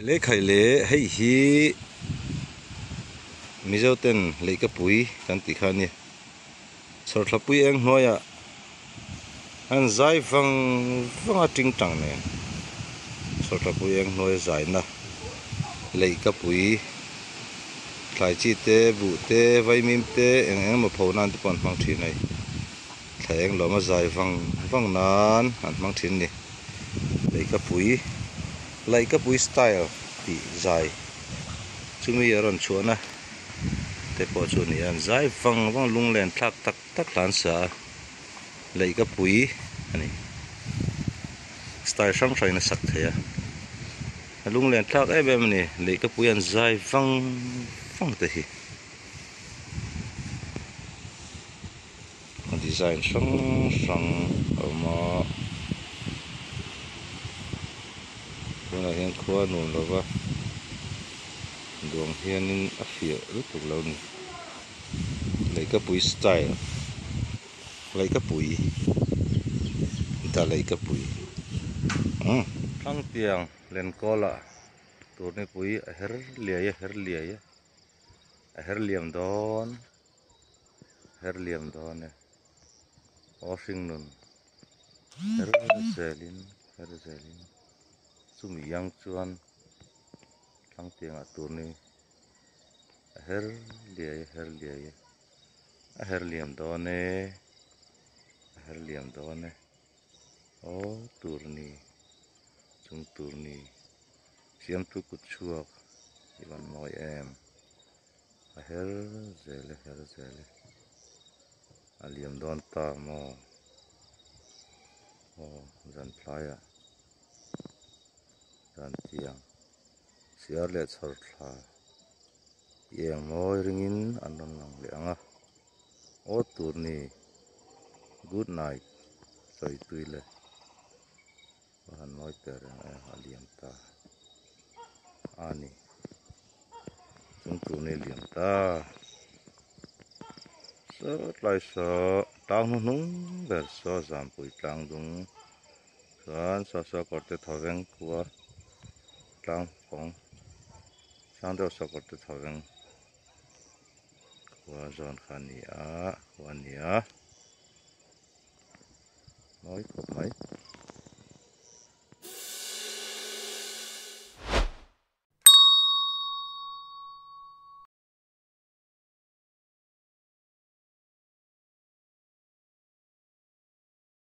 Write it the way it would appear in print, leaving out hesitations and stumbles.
Lei khai leh hei hi Mizo ten leihkapui kan tih kha a ni. Chhawrthlapui eng hnuaiah an zai vang vang a tingtang nen chhawrthlapui eng hnuaia zaina leihkapui thlai chi te buh te vaimim te eng eng emaw pho nan te pawh an hmang thin a ni. Thla eng lawma zai vang vang nan an hmang thin a ni. Leihkapui Laihkapui style tih zai chumi a rawn chhuahna te pawh chu a ni a an zai vang vang lunglen thlak tak tak hlan sa a Laihkapui a ni. Style hrang hrangin a sak thei a a lunglen thlak em em a ni Laihkapui an zai vang vang te hi. A design hrang hrang a awm a tunah hian khua a nuam lova duang hianin a fiah lutuk lo a ni leihkapui style leihkapui da leihkapui umm thangtiang lenkawlah turnipui a her liai a her liai a a her liam dawn. Her liam dawn e aw hringnun her zelin her zelin chumi yang chuan thlang tiangah tur ni a her liai a her liai e a her liam dawn e a her liam dawn e aw tur ni chung tur ni siamtu kut chhuak i van mawi em. A her zel e her zel e a liam dawn ta maw aw zan tlaiah zan tiang siar leh chhawr thla i eng mawi ringin an rawn lang leh ang a aw tur ni good night sawi tui le a han mawi teh reng e a liam ta a ni. Chung tur ni liam ta saw tlai saw tlang hnuhnung ber saw zampui tlang dung chuan saw saw kawr te thaw veng khua tlang kawng sang deuh saw kawr te thaw veng khua zawn kha a ni a khua a ni a mawi khawp mai.